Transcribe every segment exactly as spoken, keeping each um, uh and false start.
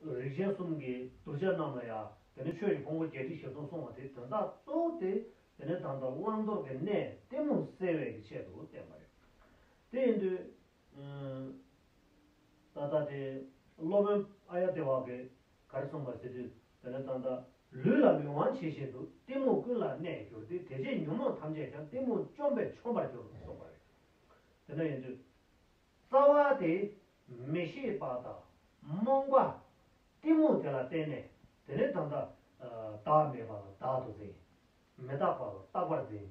རིགས་ཅན་གསུམ་གྱི་གདུལ་བྱ་རྣམས་ལ་ཡང་དེ་ནི་ཆོས་ཀྱི་ཕུང་པོ་བརྒྱད་ཁྲི་བཞི་སྟོང་གསུངས་པ་དེ་དོན་དག་གཙོ་བོ་དེ་དེ་ནི་ད་ལྟ་བླང་དོར་གྱི་གནས་གཏི་མུག་སེལ་བའི་གི་ཆེད་དུ་བསྟན་པ་རེད། དེ་ཡིན་དུས། ད་ལྟ་དེ་སློབ་དཔོན་ཨཱརྱ་དེ་བ་གིས་ག་རེ་གསུངས་པ་ཟེར་དུས་དེ་ནི་ད་ལྟ་ལུས་ལ་མི་དབང་བྱེད་བཞིན་དུ་གཏི་མུག་ཀུན་ལ་གནས་གྱུར་ཏེ། དེ་ཕྱིར་ཉོན་མོངས་ཐམས་ཅད་ཀྱང་གཏི་མུག་བཅོམ་པས་ཆོམས་པར་འགྱུར་གསུངས་པ་རེད། དེ་འདྲ་ཡིན་དུས། རྩ་བ་དེ་མི་ཤེས་པ་དང་རྨོངས་པ། གཏི་མུག་དེ་ལ་བརྟེན་ནས་དེ་ནས་ད་ལྟ་བདག་མེད་པ་ལ་བདག་ཏུ་འཛིན། མི་རྟག་པ་ལ་རྟག་པར་འཛིན།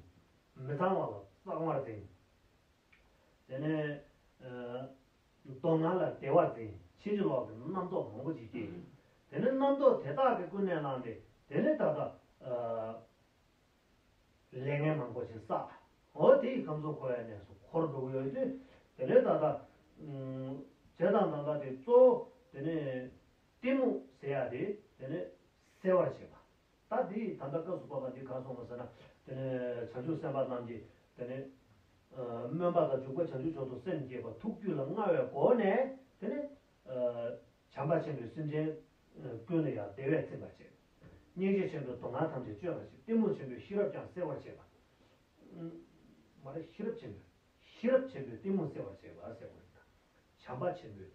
མི་གཙང་བ་ལ་གཙང་བར་འཛིན། དེ་ནས་སྡུག་བསྔལ་ལ་བདེ་བར་འཛིན། ཕྱིན་ཅི་ལོག་གི་རྣམ་རྟོག་མང་པོ་ཅིག་སྐྱེ། དེ་ནས་རྣམ་རྟོག་དེ་དག་གིས་ཀུན་ནས་བསླངས་ཏེ་དེ་ནས་ད་ལྟ། ལས་ངན་མང་པོ་ཞིག་བསགས། འོ་དེ་ཡི་ཁམས་གསུམ་འཁོར་བའི་གནས་སུ་འཁོར་འགྲོ་གི་ཡོད་དུས། དེ་ནས་ད་ལྟ། བྱས་དང་ད་ལྟ་དེ་གཙོ་བོ་དེ་ནས་གཏི་མུག་ཟེར་ཡ་དེ་དེ་ནས་སེལ་བར་བྱེད་པ། ད་དེ་ད་ལྟ་སྐབས་སུ་བབ་པ་འདི་ག་སོང་བ་ཟེར་ན། དེ་ནས་བྱང་ཆུབ་སེམས་དཔའ་རྣམས་ཀྱིས་དེ་ནས་སྨོན་པ་དང་འཇུག་པ་བྱང་ཆུབ་མཆོག་ཏུ་སེམས་བསྐྱེད་པ་ཐུགས་རྒྱུད་ལ་མངའ་བའི་སྒོ་ནས་དེ་ནས། བྱམས་པ་ཆེན་པོས་སེམས་ཅན་ཀུན་ལ་ཡང་བདེ་བས་ཚིམ་པར་བྱེད། སྙིང་རྗེ་ཆེན་པོས་སྡུག་བསྔལ་ཐམས་ཅད་གཅོད་པར་བྱེད། གཏི་མུག་ཆེན་པོས་ཤེས་རབ་ཀྱང་སེལ་བར་བྱེད་པ། མ་རེད། ཤེས་རབ་ཆེན་པོས་ཤེས་རབ་ཆེན་པོས་གཏི་མུག་སེལ་བར་བྱེད་པ་ཟེར་བ་རེད། བྱམས་པ་ཆེན་པོས་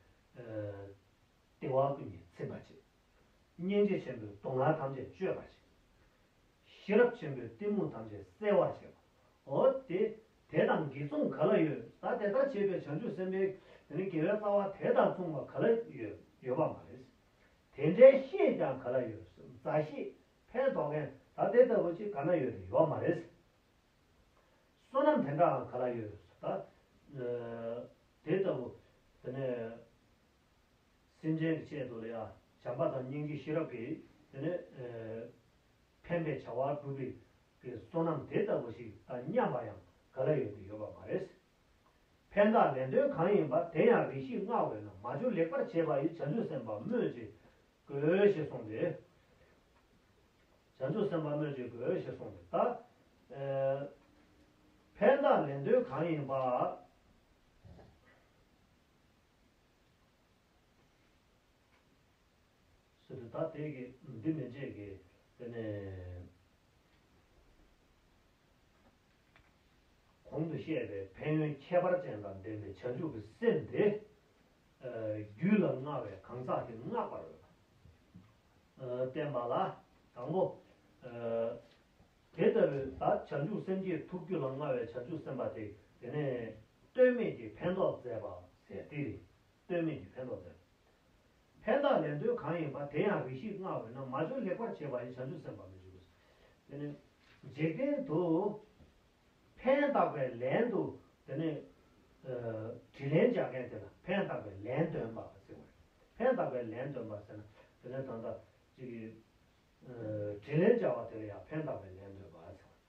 བདེ་བ་ཀུན་གྱིས་ཚིམ་པར་བྱེད། སྙིང་རྗེ་ཆེན་པོས་སྡུག་བསྔལ་ཐམས་ཅད་གཅོད་པར་བྱེད། ཤེས་རབ་ཆེན་པོས་གཏི་མུག་ཐམས་ཅད་སེལ་བར་བྱེད་པ། འོ་དེ། དེ་དང་གཅིག་མཚུངས་ག་ལ་ཡོད། ད་དེ་ལྟར་བྱེད་པའི་བྱང་ཆུབ་སེམས་དཔའི་དེ་ནི་དགེ་བའི་རྩ་བ་དེ་དང་མཚུངས་པ་ག་ལ་ཡོད། ཡོད་པ་མ་རེད། དེ་འདྲའི་བཤེས་ཀྱང་ག་ལ་ཡོད། མཛའ་བཤེས་ཕན་འདོགས་མཁན་ད་དེ་ལྟ་བུ་ཅིག་ག་ན་ཡོད། ཡོད་མ་རེད། བསོད་ནམས་དེ་འདྲའང་ག་ལ་ཡོད། ད་དེ་ལྟ་བུ་དེ་ནས། སེམས་ཅན་གྱི་ཆེད་དུ་ལ་ཡང་བྱམས་པ་དང་སྙིང་རྗེ་ཤེས་རབ་ཀྱིས་དེ་ནས་ཕན་པའི་བྱ་བ་བསྒྲུབ་པའི་གི་བསོད་ནམས་དེ་ལྟ་བུ་ཞིག་དང་མཉམ་པ་ཡང་ག་ལ་ཡོད་དུ་ཡོད་པ་མ་རེད། ཕན་བཏགས་ལན་ལྡོན་གང་ཡིན་པ། དེ་ཡང་རེ་ཞིག་བསྔགས་འོས་ན། མ་བྱོས་ལེགས་པར་བྱས་པ་ཡི། བྱང་ཆུབ་སེམས་དཔའ་སྨོས་ཅི་དགོས། ཞེས་གསུངས་ཏེ། བྱང་ཆུབ་སེམས་དཔའ་སྨོས་ཅི་དགོས་ཞེས་གསུངས་ཏེ། ད་ཕན་བཏགས་ལན་ལྡོན་གང་ཡིན་པ། ཟེར་དུས་ད་དེ་གི་འདི་མན་ཆད་ཀྱི་དེ་ནས་གོང་དུ་བཤད་པའི་ཕན་ཡོན་ཁྱད་པར་ཅན་དང་ལྡན་པའི་བྱང་ཆུབ་ཀྱི་སེམས་དེ་རྒྱུད་ལ་མངའ་བའི་གང་ཟག་གིས་བསྔགས་པར་འོས་པ། བསྟན་པ་ལ་དང་པོ། དེ་ལྟ་བུའི་ད་བྱང་ཆུབ་སེམས་བསྐྱེད་ཐུགས་རྒྱུད་ལ་མངའ་བའི་བྱང་ཆུབ་སེམས་དཔའ་དེ་དེ་ནས་ལྟོས་མེད་ཀྱིས་ཕན་འདོགས་མཛད་པ་ཟེར་དེ་རེད། ལྟོས་མེད་ཀྱིས་ཕན་འདོགས་མཛད། ཕན་བཏགས་ལན་ལྡོན་གང་ཡིན་པ། དེ་ཡང་རེ་ཞིག་བསྔགས་འོས་ན། མ་བྱོས་ལེགས་པར་བྱས་པ་ཡི། བྱང་ཆུབ་སེམས་དཔའ་སྨོས་ཅི་དགོས། དེ་ནི་འཇིག་རྟེན་དུ་ཕན་བཏགས་པའི་ལན་དུ་དེ་ནི་དྲིན་ལན་འཇལ་མཁན་དེ་ལ་ཕན་བཏགས་པའི་ལན་ལྡོན་པ་ཟེར་བ་རེད། ཕན་བཏགས་པའི་ལན་ལྡོན་པ་ཟེར་ན་དེ་ནི་ད་ལྟ་ཅིག་གིས་དྲིན་ལན་འཇལ་བ་དེ་ལ་ཡང་ཕན་བཏགས་པའི་ལན་ལྡོན་པ་ཟེར་བ་རེད།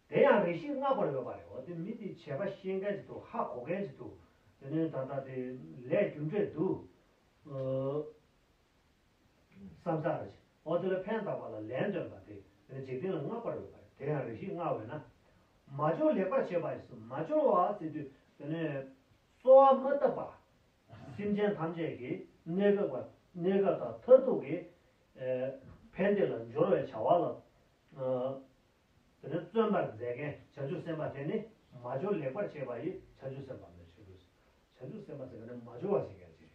དེ་ཡང་རེ་ཞིག་བསྔགས་པར་འོས་པ་རེད། འོ་དེ་མི་དེ་བྱས་པ་ཤེས་མཁན་ཅིག་འདུག་ཧ་གོ་མཁན་ཅིག་འདུག་དེ་ནས་ད་ལྟ་དེ་ལས་རྒྱུ་འབྲས་འདུག་བསམ་ས་རེ་ཞིག་འོ་དེ་ལ་ཕན་བཏགས་པ་ལ་ལན་ལྡོན་པ་དེ་དེ་ནས་འཇིག་རྟེན་ལ་བསྔགས་པར་འོས་པ་རེད། དེ་ཡང་རེ་ཞིག་བསྔགས་འོས་ན། མ་བྱོས་ལེགས་པར་བྱས་པ་ཡི། མ་བྱོས་པ་ཟེར་དུས་དེ་ནས་གསོལ་བ་མ་བཏབ་པ། སེམས་ཅན་ཐམས་ཅད་ཀྱི་གནས་སྐབས་པ་གནས་སྐབས་དང་མཐར་ཐུག་གི་ཕན་བདེ་ལ་སྦྱོར་བའི་བྱ་བ་ལ། དེ་ནས་བརྩོན་པར་མཛད་མཁན་བྱང་ཆུབ་སེམས་དཔའ་དེ་ནི་མ་བྱོས་ལེགས་པར་བྱས་པ་ཡི། བྱང་ཆུབ་སེམས་དཔའ་སྨོས་ཅི་དགོས། བྱང་ཆུབ་སེམས་དཔའ་ཟེར་མཁན་ནི་མ་བྱོས་པ་ཟེར་མཁན་ཅིག་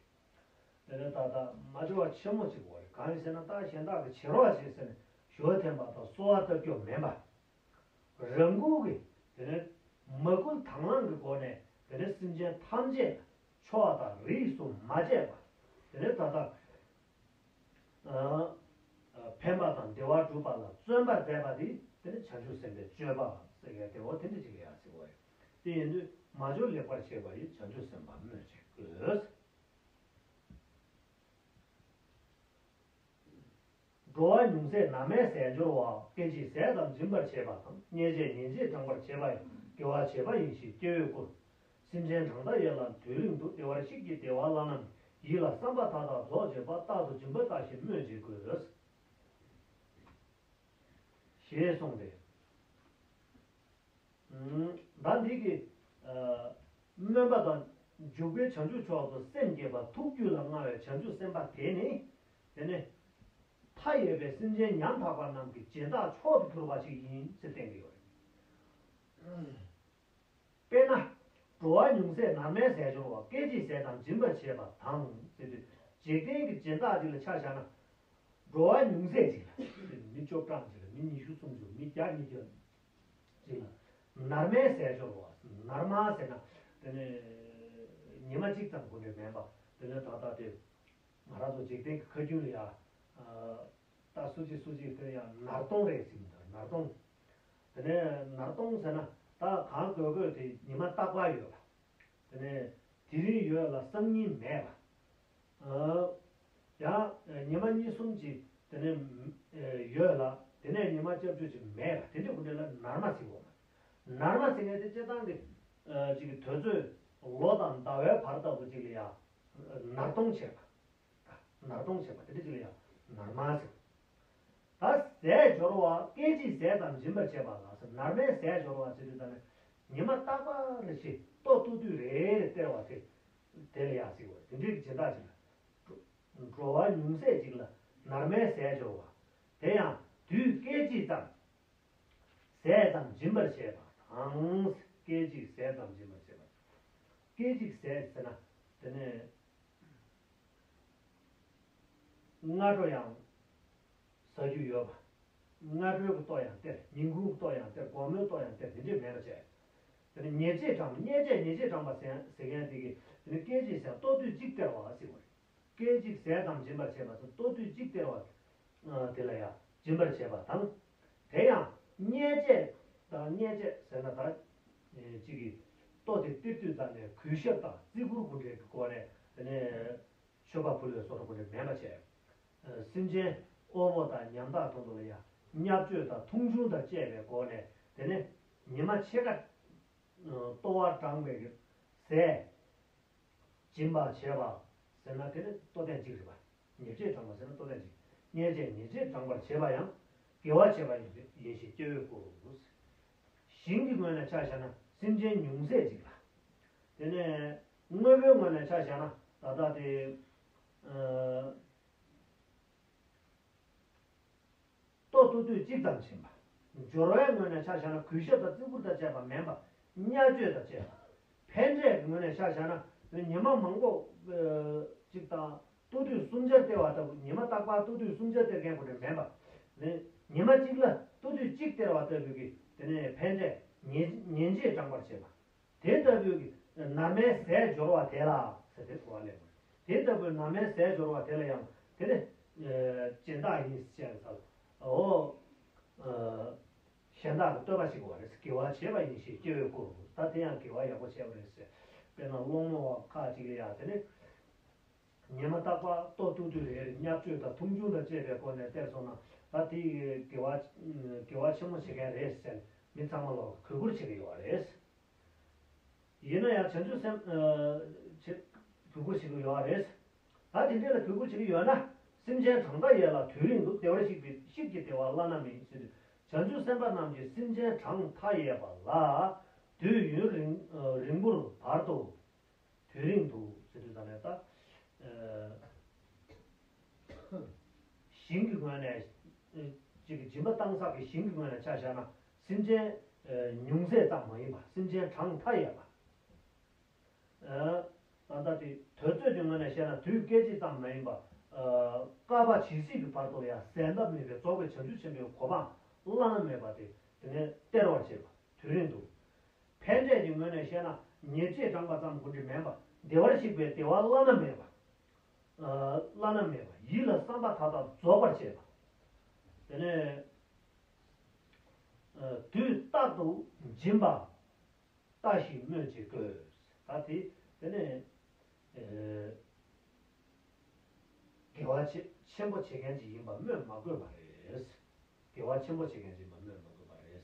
རེད། དེ་ནས་ད་ལྟ་མ་བྱོས་པ་ཆེན་མོ་ཅིག་དགོས་རེད། གང་ཡིན་ཟེར་ན་ད་གཞན་དག་གིས་བྱེད་རོགས་བྱེད་ཟེར་ནས་ཞུ་བ་འཐེན་པ་དང་གསོལ་བ་བཏབ་རྒྱུ་མིན་པ། རང་འགུལ་གྱིས་དེ་ནས་མ་བསྐུལ་དང་བླངས་ཀྱི་སྒོ་ནས་དེ་ནས་སེམས་ཅན་ཐམས་ཅད་ཕྱོགས་དང་རིས་སུ་མ་ཆད་པ། དེ་ནས་ད་ལྟ་ཕན་པ་དང་བདེ་བ་སྒྲུབ་པ་ལ་བརྩོན་པར་མཛད་པ་དེ་དེ་ནི་བྱང་ཆུབ་སེམས་དཔའི་སྤྱོད་པ་ཟེར་མཁན་དེ་འོ་དེ་འདྲ་ཅིག་ལ་ཡང་ཟེར་བ་ཡོད། དེ་ཡིན་དུས་མ་བྱོས་ལེགས་པར་བྱས་པ་ཡི། བྱང་ཆུབ་སེམས་དཔའ་སྨོས་ཅི་དགོས། འགྲོ་བ་ཉུང་ཚད་ནམ་ཡང་ཟས་སྦྱོར་བ། སྐད་ཅིག་ཟས་དང་སྦྱིན་པར་བྱེད་པ་དང་། བརྙས་བཅས་ཉེས་བྱས་བགྲངས་པར་བྱེད་པ་ཡང་། དགེ་བ་བྱེད་པ་ཡིན་ཞེས་སྐྱེ་བོས་བཀུར། སེམས་ཅན་གྲངས་མཐའ་ཡས་ལ་དུས་རིང་དུ། བདེ་བར་གཤེགས་ཀྱི་བདེ་བ་བླ་ན་མེད། ཡིད་ལ་བསམ་པ་མཐའ་དག་རྫོགས་བྱེད་པ། རྟག་ཏུ་སྦྱིན་པ་བསྟར་ཞིང་སྨོས་ཅི་དགོས། ཞེས་གསུངས་ཏེ། ད་འདི་གི་སྨོན་པ་དང་ འཇུག་པའི་བྱང་ཆུབ་མཆོག་ཏུ་སེམས་བསྐྱེད་པ་ཐུགས་རྒྱུད་ལ་མངའ་བའི་བྱང་ཆུབ་སེམས་དཔའ་དེ་ནི། དེ་ནི། མཐའ་ཡས་པའི་སེམས་ཅན་ཉམ་ཐག་པ་རྣམས་ཀྱི་སྦྱིན་བདག་མཆོག་ཏུ་གྱུར་པ་ཞིག་ཡིན་ཟེར་བསྟན་གྱི་ཡོད་རེད། དཔེར་ན། འགྲོ་བ་ཉུང་ཟད་ནར་མའི་ཟས་སྦྱོར་བ། སྐད་ཅིག་ཟས་དང་སྦྱིན་པར་བྱེད་པ་དང་། ཟེར་དུས། འཇིག་རྟེན་གྱི་སྦྱིན་བདག་ཅིག་ལ་ཆ་བཞག་ན། འགྲོ་བ་ཉུང་ཟད་ཅིག་ལ། མི་བཅུ་གྲངས་ཅིག་ལ། མི་ཉི་ཤུ་སུམ་ཅུ། མི་བརྒྱ་ཉིས་བརྒྱ་ཅིག་ལ། ནར་མའི་ཟས་སྦྱོར་བ། ནར་མ་ཟེར་ན། དེ་ནི། ཉི་མ་གཅིག་ཙམ་གོ་འདྲ་མིན་པ། དེ་ནི་ད་ལྟ་དེ། ང་རང་ཚོ་འཇིག་རྟེན་གྱི་ཁ་རྒྱུན་ལ་ཡ། ད་སུ་གཅིག་སུ་གཅིག་དེ་ཡང་ནར་སྟོང་རེད་ཟེར་གྱི་འདུག་ནར་སྟོང་། དེ་ནས་ནར་སྟོང་ཟེར་ན་ད་གང་དགོས་དགོས་དེ་ཉི་མ་རྟག་པར་ཡོད་པ། དེ་ནས་དེ་རིང་ཡོད་ལ་སང་ཉིན་མེད་པ། ཡང་ཉི་མ་གཉིས་གསུམ་ཅིག་དེ་ནས་ཡོད་ལ་དེ་ནས་ཉི་མ་སྐྱབས་བཅོལ་ཅིག་མེད་པ། དེ་འདྲ་གོ་འདྲ་ལ་ནར་མ་ཟེར་གོ། ནར་མ་ཟེར་མཁན་དེ་སྤྱིར་བཏང་གི་ཅིག་གི་དུས་ཚོད་ལོ་དང་ཟླ་བའི་བར་ལྟ་བུ་ཅིག་ལ་ཡང་ནར་སྟོང་བྱེད་པ། ནར་སྟོང་བྱེད་པ་དེ་འདྲ་ཅིག་ལ་ཡང་ནར་མ་ཟེར། ད་ཟས་སྦྱོར་བ། སྐད་ཅིག་ཟས་དང་སྦྱིན་པར་བྱེད་པ་ལ་ཟེར། ནར་མའི་ཟས་སྦྱོར་བ་ཟེར་དུས་ད་ནི་ཉི་མ་རྟག་པར་རེ་ཞིག་ལྟོ་བཏུག་དུས་རེ་རེ་སྟེར་བ་དེ། དེ་ལ་ཡང་ཟེར་བ་དེ་འདྲའི་སྦྱིན་བདག་ཅིག་ལ། འགྲོ་བ་ཉུང་ཟད་ཅིག་ལ་ནར་མའི་ཟས་སྦྱོར་བ། དེ་ཡང་དུས་སྐད་ཅིག་ཙམ། ཟས་ཙམ་སྦྱིན་པར་བྱེད་པ་དང་། སྐད་ཅིག་ཟས་ཙམ་སྦྱིན་པར་བྱེད་པ། སྐད་ཅིག་ཟས་ཟེར་ན། དེ་ནས་སྔ་དྲོ་ཡང་ཟ་རྒྱུ་ཡོད་པ། སྔ་དྲོའི་ལྟོ་ཡང་སྟེར། ཉིན་གུང་ལྟོ་ཡང་སྟེར། དགོང་མོའི་ལྟོ་ཡང་སྟེར། དེ་འདྲས་མེད་པ་བྱས། དེ་ནས་ཉེར་སྤྱད་དྲངས། ཉེར་སྤྱད། ཉེར་སྤྱད་དྲངས་པ་ཟེར་ཟེར་མཁན་དེ་གིས་དེ་ནི་སྐད་ཅིག་ཟས་ལྟོ་དུས་གཅིག་སྟེར་བ་ཟེར་བ་རེད། སྐད་ཅིག་ཟས་དང་སྦྱིན་པར་བྱེད་པ་ཟེར། ལྟོ་དུས་གཅིག་སྟེར་བ། དེ་ལ་ཡང་སྦྱིན་པར་བྱེད་པ་དང་། དེ་ཡང་མཉེས་བྱེད་དང་། མཉེས་བྱེད་ཟེར་ན་ད་གཅིག་གིས་ལྟོ་དེ་སྟེར་དུས་ཙམ་ནས་གུས་ཞབས་དང་བརྩི་བཀུར་གོ་འདྲའི་སྒོ་ནས། དེ་ནས་མཆོད་པ་ཕུལ་བའི་བཟོ་འདྲ་གོ་འདྲ་མིན་པ་བྱས། སེམས་ཅན་དབུལ་པོ་དང་ཉམ་ཐག་དོན་དུ་ལ་ཡང་བརྙས་བཅོས་དང་མཐོང་ཆུང་དང་བཅས་པའི་སྒོ་ནས། དེ་ནས་ཉི་མ་ཕྱེད་ཀ་ལྟོ་བ་དྲངས་པའི་ཟས། སྦྱིན་པ་བྱེད་པ་ཟེར་ན་དེ་ནི་ལྟོ་ཐེངས་གཅིག་རེད་པ། ཉེར་སྤྱད་དྲངས་པ་ཟེར་ན་ལྟོ་ཐེངས་གཅིག་མཉེས་བྱེད། ཉེར་སྤྱད་དྲངས་པར་བྱེད་པ་ཡང་དགེ་བ་བྱེད་པ་ཡིན་ཞེས་སྐྱེ་བོས་བཀུར། ཞིང་གི་ངོས་ནས་ཆ་བཞག་ན་སེམས་ཅན་ཉུང་ཟད་ཅིག་ལ། དེ་ནས་དངོས་པོའི་ངོས་ནས་ཆ་བཞག་ན་ད་ལྟ་དེ། ལྟོ་བཏུག་དུས་གཅིག་ཙམ་ཕྱིན་པ། སྦྱོར་བའི་ངོས་ནས་ཆ་བཞག་ན་གུས་ཞབས་དང་བརྩི་བཀུར་དང་བཅས་པ་མིན་པ། བརྙས་བཅོས་དང་བཅས་པ། ཕན་འབྲས་ཀྱི་ངོས་ནས་ཆ་བཞག་ན་ཉི་མ་མང་པོ་གཅིག་དང་ལྟོ་དུས་གསུམ་ཆར་སྟེར་བ་ལྟ་བུ། ཉི་མ་རྟག་པར་ལྟོ་དུས་གསུམ་ཆར་སྟེར་མཁན་གོ་འདྲ་མིན་པ། ཉི་མ་གཅིག་ལ་ལྟོ་དུས་གཅིག་སྟེར་བ་ལྟ་བུ་གི་དེ་ནས་ཕན་འབྲས་ཉེ་ཉེར་སྤྱད་དྲངས་པར་བྱེད་པ། དེ་ལྟ་བུའི་ནར་མའི་ཟས་སྦྱོར་བ་དེ་ལ་ཟེར་ཏེ་གོ་བ་ལེན་དགོས། དེ་ལྟ་བུའི་ནར་མའི་ཟས་སྦྱོར་བ་དེ་ལ་ཡང་དེ་ནི་སྦྱིན་བདག་ཡིན་ཞེས་ཟེར། འོ། གཞན་དག་གི་བསྟོད་པ་ཞིག་གོ་བ་རེད། དགེ་བ་བྱས་པ་ཡིན་ཞེས་སྐྱེ་བོས་བཀུར། ད་དེ་ཡང་དགེ་བ་ཡག་པོ་བྱས་པ་རེད་ཟེར། དཔེར་ན་སློང་མོ་བ་ཁག་ཅིག་ལ་ཡང་དེ་ནི། ཉི་མ་རྟག་པར་ལྟོ་བཏུག་དུས་རེ་རེ་བརྙས་བཅོས་དང་མཐོང་ཆུང་དང་བཅས་པའི་སྒོ་ནས་སྟེར་སོང་ན། ད་དེ་ཡི་དགེ་བ་དགེ་བ་ཆེན་མོ་བྱེད་མཁན་རེད་ཟེར་མི་ཚང་མ་ལ་གུས་བཀུར་བྱེད་ཀྱི་ཡོད་རེད། ཡིན་ན་ཡང་བྱང་ཆུབ་སེམས་ཆེ་གུས་བཀུར་བྱེད་ཀྱི་ཡོད་རེད། ད་དེ་འདྲ་ལ་གུས་བཀུར་བྱེད་ཀྱི་ཡོད་ན། སེམས་ཅན་གྲངས་མཐའ་ཡས་ལ་དུས་རིང་དུ། བདེ་བར་གཤེགས་པའི་གཤེགས་ཀྱི་བདེ་བ་བླ་ན་མེད་ཟེར་དུས། བྱང་ཆུབ་སེམས་དཔའ་རྣམས་ཀྱིས་སེམས་ཅན་གྲངས་མཐའ་ཡས་པ་ལ་དུས་ཡུན་རིང་རིང་པོར་བར་དུ། དུས་རིང་དུ་ཟེར་དུས་ཙམ་ནས་ད། ཞིང་གི་ངོས་ནས། ཅིག་སྦྱིན་པ་བཏང་ས་གི་ཞིང་གི་ངོས་ནས་ཆ་བཞག་ན་སེམས་ཅན་ཉུང་ཟད་ཙམ་མ་ཡིན་པ། སེམས་ཅན་གྲངས་མཐའ་ཡས་པ། ད་ལྟ་དེ་དུས་ཚོད་ཀྱི་ངོས་ནས་བཤད་ན་དུས་སྐད་ཅིག་ཙམ་མ་ཡིན་པ། བསྐལ་པ་ཇི་སྲིད་ཀྱི་བར་དུ་ཡང་ཟད་འཐབ་མེད་པའི་རྫོགས་པའི་བྱང་ཆུབ་ཆེན་པོའི་གོ་འཕང་བླ་ན་མེད་པ་དེ་དེ་ནས་སྟེར་བར་བྱེད་པ། དུས་རིང་དུ། ཕན་འབྲས་ཀྱི་ངོས་ནས་བཤད་ན་ཉེར་སྤྱད་དྲངས་པ་ཙམ་གོ་འདྲ་མིན་པ། བདེ་བར་གཤེགས་པའི་བདེ་བ་བླ་ན་མེད་པ། བླ་ན་མེད་པ་ཡིད་ལ་བསམ་པ་མཐའ་དག་རྫོགས་པར་བྱེད་པ། དེ་ནས་དུས་རྟག་ཏུ་སྦྱིན་པ་ལྟ་ཞིག་སྨོས་ཅི་དགོས། ད་དེ་དེ་ནས་དགེ་བ་ཆེ་ཆེན་པོ་བྱེད་མཁན་ཅིག་ཡིན་པ་སྨོས་མ་དགོས་པ་རེད། དགེ་བ་ཆེན་པོ་བྱེད་མཁན་ཅིག་ཡིན་པ་སྨོས་མ་དགོས་པ་རེད།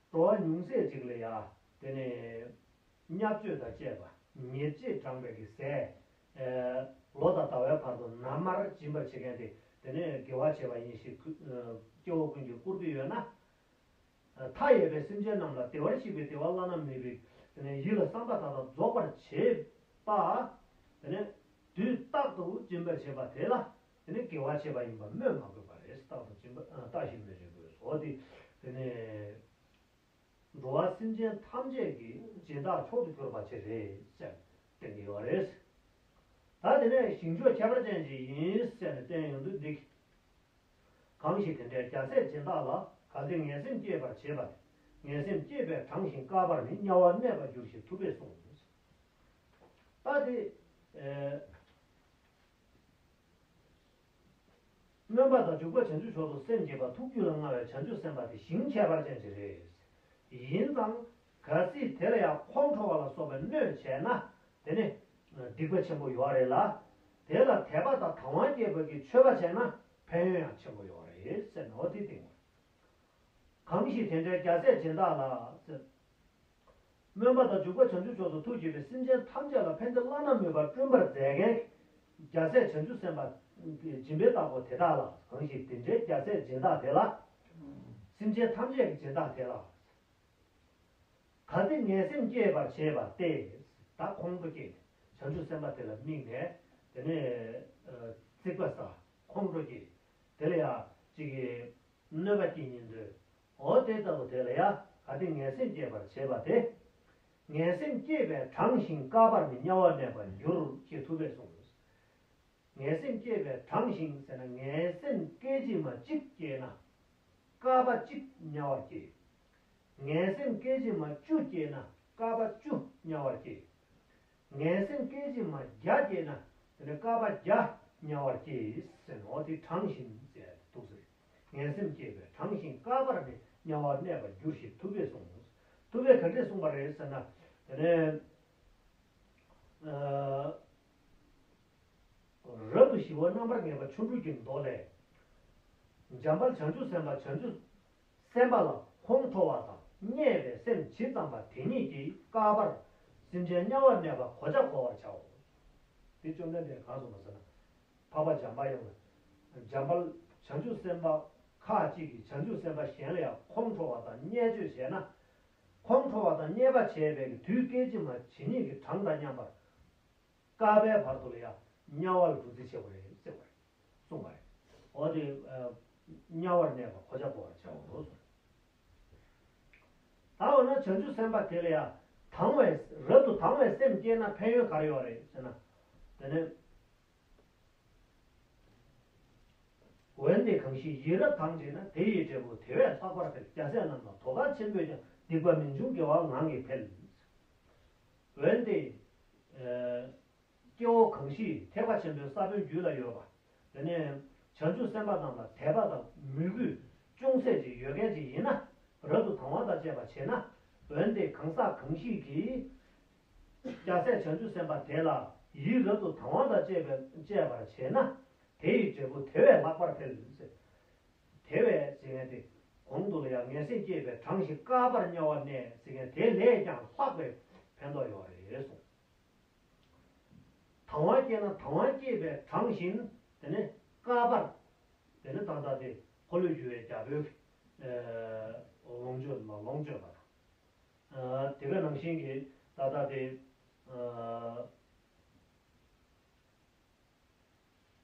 འགྲོ་བ་ཉུང་ཟད་ཅིག་ལ་ཡ། དེ་ནས་བརྙས་བཅོས་དང་བཅས་པ་ཉེར་སྤྱད་དྲངས་པའི་གི་ཟས། ལོ་དང་ཟླ་བའི་བར་དུ་ནར་མར་སྦྱིན་པར་བྱེད་མཁན་དེ་དེ་ནས་དགེ་བ་བྱས་པ་ཡིན་ཞེས་སྐྱེ་བོ་ཀུན་གྱིས་བཀུར་གྱི་ཡོད་ན། མཐའ་ཡས་པའི་སེམས་ཅན་རྣམས་ལ་བདེ་བར་གཤེགས་པའི་བདེ་བ་བླ་ན་མེད་པའི་ དེ་ནས་ཡིད་ལ་བསམ་པ་མཐའ་དག་རྫོགས་པར་བྱེད་པ། དེ་ནས་དུས་རྟག་ཏུ་སྦྱིན་པར་བྱེད་པ་དེ་ལ་དེ་ནས་དགེ་བ་བྱེད་པ་ཡིན་པ་སྨོས་མ་དགོས་པ་རེད། རྟག་ཏུ་སྦྱིན་པ་ཨ་བརྟག་ཞིབ་མི་བྱེད་དགོས་སོ། དེ་དེ་ནས་འགྲོ་བ་སེམས་ཅན་ཐམས་ཅད་ཀྱི་སྦྱིན་བདག་མཆོག་ཏུ་གྱུར་པ་ཅིག་རེད་ཟེར་བསྟན་གྱི་ཡོད་རེད། ད་དེ་ནས་ཞིང་བཅུ་ཁྱད་པར་ཅན་ཅིག་ཡིན་ཟེར་ནས་བསྟན་ཡོང་དུས་འདི། གང་ཞིག་དེ་འདྲའི་རྒྱལ་སྲས་སྦྱིན་བདག་ལ། གལ་ཏེ་ངན་སེམས་སྐྱེས་པར་བྱེད་པ་དེ། ངན་སེམས་སྐྱེས་པས་དྲངས་ཤིང་བསྐལ་པར་ནི། དམྱལ་བར་གནས་པར་འགྱུར་ཞེས་ཐུབ་པས་གསུངས། ད་དེ། ཨེ། སྨོན་པ་དང་འཇུག་པ་བྱང་ཆུབ་མཆོག་ཏུ་སེམས་བསྐྱེད་པ། ཐུགས་རྒྱུད་ལ་མངའ་བའི་བྱང་ཆུབ་སེམས་དཔའ་དེ་ཞིང་ཁྱད་པར་ཅན་ཅིག་རེད། ཡིན་ཙང་གལ་སྲིད་དེ་ལ་ཡང་ཁོང་ཁྲོ་བ་ལ་སོགས་པའི་གནོད་བྱས་ན་དེ་ནི་སྡིག་པ་ཆེན་པོ་ཡོད་རེད་ལ། དེ་ལ་དད་པ་དང་དང་བ་བསྐྱེད་པ་གི་མཆོད་པ་བྱས་ན་ཕན་ཡོན་ཡང་ཆེན་པོ་ཡོད་རེད་ཟེར་ནོ། དེ་སྟེང་བར། གང་ཞིག་དེ་འདྲའི་རྒྱལ་སྲས་སྦྱིན་བདག་ལ་ཟེར། སྨོན་པ་དང་འཇུག་པ་བྱང་ཆུབ་མཆོག་ཏུ་ཐུགས་བསྐྱེད་པའི་སེམས་ཅན་ཐམས་ཅད་ལ་ཕན་བདེ་བླ་ན་མེད་པ་བསྐྲུན་པར་མཛད་མཁན་རྒྱལ་སྲས་བྱང་ཆུབ་སེམས་དཔའ་སྦྱིན་པའི་བདག་པོ་དེ་དག་ལ། གང་ཞིག་དེ་འདྲའི་རྒྱལ་སྲས་སྦྱིན་བདག་དེ་ལ། སེམས་ཅན་ཐམས་ཅད་ཀྱི་སྦྱིན་བདག་དེ་ལ། གལ་ཏེ་ངན་སེམས་སྐྱེས་པར་བྱེད་པ་སྟེ། ད་ཁོང་ཁྲོ་སྐྱེས་ནས་བྱང་ཆུབ་སེམས་དཔའ་དེ་ལ་དམིགས་ནས་དེ་ནས་ཨ་རྩིག་པ་ཟ། ཁོང་ཁྲོ་སྐྱེས། དེ་ལ་ཡང་གཅིག་གིས་གནོད་པ་སྐྱེལ་ཉེན་འདོད། འོ་དེ་ལྟ་བུ་དེ་ལ་ཡང་གལ་ཏེ་ངན་སེམས་སྐྱེས་པར་བྱེད་པ་སྟེ། ངན་སེམས་སྐྱེས་པས་དྲངས་ཤིང་བསྐལ་པར་ནི། དམྱལ་བར་གནས་པར་འགྱུར་ཞེས་ཐུབ་པས་གསུངས། ངན་སེམས་སྐྱེས་པས་དྲངས་ཤིང་ཟེར་ན། ངན་སེམས་སྐད་ཅིག་མ་གཅིག་སྐྱེས་ན། བསྐལ་པ་གཅིག་དམྱལ་བར་སྐྱེ། ངན་སེམས་སྐད་ཅིག་མ་བཅུ་སྐྱེས་ན། བསྐལ་པ་བཅུ་དམྱལ་བར་སྐྱེ། ངན་སེམས་སྐད་ཅིག་མ་བརྒྱ་སྐྱེས་ན། དེ་ནས་བསྐལ་པ་བརྒྱ་དམྱལ་བར་སྐྱེ་ཟེར་ནོ། དེ་དྲངས་ཤིང་ཟེར་ཏེ་འདུག་ཟེར། ངན་སེམས་སྐྱེས་པས་དྲངས་ཤིང་བསྐལ་པར་ནི། དམྱལ་བར་གནས་པར་འགྱུར་ཞེས་ཐུབ་པས་གསུངས། ཐུབ་པས་ག་འདྲས་གསུངས་པ་རེད་ཟེར་ན། དེ་ནས་ཨ། རབ་ཏུ་ཞི་བ་རྣམ་པར་ངེས་པ་ཆོ་འཕྲུལ་གྱི་མདོ་ལས། འཇམ་དཔལ་བྱང་ཆུབ་སེམས་དཔའ་བྱང་ཆུབ་སེམས་དཔའ་ལ་ཁོང་ཁྲོ་བ་དང་བརྙས་པའི་སེམས་ཇི་ཙམ་པ་དེ་ཉིད་ཀྱིས་བསྐལ་པར་སེམས་ཅན་དམྱལ་བར་གནས་པ་གོ་ཆ་བགོ་བར་བྱའོ། དེ་བཅོམ་ལྡན་འདས་གང་གསུངས་པ་ཟེར་ན། འཕགས་པ་འཇམ་དཔལ་དབྱངས་ལ། འཇམ་དཔལ་བྱང་ཆུབ་སེམས་དཔའ་ཁ་ཅིག་གིས་བྱང་ཆུབ་སེམས་དཔའ་གཞན་ལ་ཡང་ཁོང་ཁྲོ་བ་དང་བརྙས་བཅོས་བྱས་ན། ཁོང་ཁྲོ་བ་དང་བརྙས་པ་བྱས་པའི་དུས་སྐད་ཅིག་མ་ཇི་སྙེད་ཀྱི་གྲངས་དང་མཉམ་པར། བསྐལ་པའི་བར་དུ་ལ་ཡང་དམྱལ་བ་ལ་འགྲོ་རྩིས་ཆེ་བ་རེད་ཟེར་བ་རེད། གསུངས་པ་རེད། འོ་དེ་ཨ་དམྱལ་བར་གནས་པ་གོ་ཆ་བགོ་བར་བྱའོ་གསུངས། ད་འོ་ན་བྱང་ཆུབ་སེམས་དཔའ་དེ་ལ་ཡང་དང་བའི་རབ་ཏུ་དང་བའི་སེམས་སྐྱེས་ན་ཕན་ཡོན་ག་རེ་ཡོད་རེད་ཟེར་ན། དེ་ནས། འོན་ཏེ་གང་ཞིག་ཡིད་རབ་དང་བྱས་ན། དེ་ཡི་འབྲས་བུ་དེ་བས་ལྷག་པར་འཕེལ། རྒྱལ་སྲས་རྣམས་ལ་དོ་གལ་ཆེན་པོས་ཀྱང་། སྡིག་པ་མི་འབྱུང་དགེ་བ་ངང་གིས་འཕེལ། འོན་ཏེ། ཨ། སྐྱེ་བོ་གང་ཞིག་ཐེག་པ་ཆེན་པོའི་ས་བོན་རྒྱུད་ལ་ཡོད་པ། དེ་ནས་བྱང་ཆུབ་སེམས་དཔའ་རྣམས་ལ་དད་པ་དང་མོས་གུས་ཅུང་ཟད་ཅིག་ཡོད་མཁན་ཅིག་ཡིན་ན། རབ་ཏུ་དང་བ་དང་བཅས་པ་བྱས་ན། འོན་ཏེ་གང་ཟག་གང་ཞིག་གིས་རྒྱལ་སྲས་བྱང་ཆུབ་སེམས་དཔའ་དེ་ལ་ཡིད་རབ་ཏུ་དང་བ་དང་བཅས་པ་བཅས་པར་བྱས་ན། དེ་ཡི་འབྲས་བུ་དེ་བས་ལྷག་པར་འཕེལ་ཟེར། དེ་བས་ཟེར་མཁན་དེ་གོང་དུ་ལ་ཡང་ངན་སེམས་སྐྱེས་པས་དྲངས་ཤིང་བསྐལ་པར་དམྱལ་བར་གནས་ཟེར་མཁན་དེ་ལས་ཀྱང་ལྷག་པའི་ཕན་ཐོགས་ཡོད་རེད་གསུངས། དང་བ་སྐྱེས་ན་དང་བ་སྐྱེས་པས་དྲངས་ཤིང་དེ་ནས་བསྐལ་པར། དེ་ནས་ད་ལྟ་དེ་འཁོར་ལོས་སྒྱུར་བའི་རྒྱལ་པོའི་ཨ་ལོངས་སྤྱོད་ལ་ལོངས་སྤྱོད་པ་དང་། ཨ་དེ་ག་ནང་བཞིན་གྱི་ད་ལྟ་དེ་ཨ་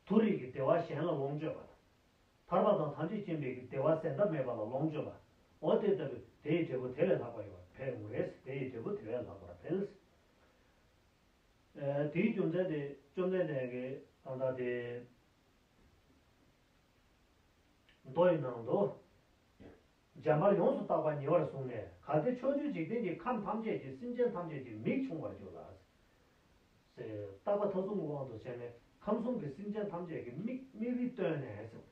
མཐོ་རིས་ཀྱི་བདེ་བ་གཞན་ལ་ལོངས་སྤྱོད་པ་དང་། ཐར་པ་དང་ཐམས་ཅད་མཁྱེན་པའི་བདེ་བ་ཟད་མཐའ་མེད་པ་ལ་ལོངས་སྤྱོད་པ། འོ་དེ་ལྟ་བུའི་དེ་ཡི་འབྲས་བུ་དེ་ལས་ལྷག་པ་ཡོད་པར་འཕེལ་འོང་རེད། དེ་ཡི་འབྲས་བུ་དེ་བས་ལྷག་པར་འཕེལ། ཨ་དེའི་རྒྱུ་མཚན་དེ་བཅོམ་ལྡན་འདས་ཀྱིས་ད་ལྟ་དེ་མདོ་ཡི་ནང་དུ། འཇམ་དཔལ་ཡོངས་སུ་བརྟག་པ་ཉེ་བར་བཟུང་ནས། གལ་ཏེ་ཕྱོགས་བཅུའི་འཇིག་རྟེན་གྱི་ཁམས་ཐམས་ཅད་ཀྱི་སེམས་ཅན་ཐམས་ཅད་ཀྱི་མིག་ཕྱུང་བར་འགྱུར་ལ། ཟེར། བརྟག་པ་མཐའ་བཟུང་གི་དབང་དུ་བྱས་ནས་ཁམས་གསུམ་གྱི་སེམས་ཅན་ཐམས་ཅད་ཀྱི་མིག་མིག་རིལ་བཏོན་ནས་ཟེར།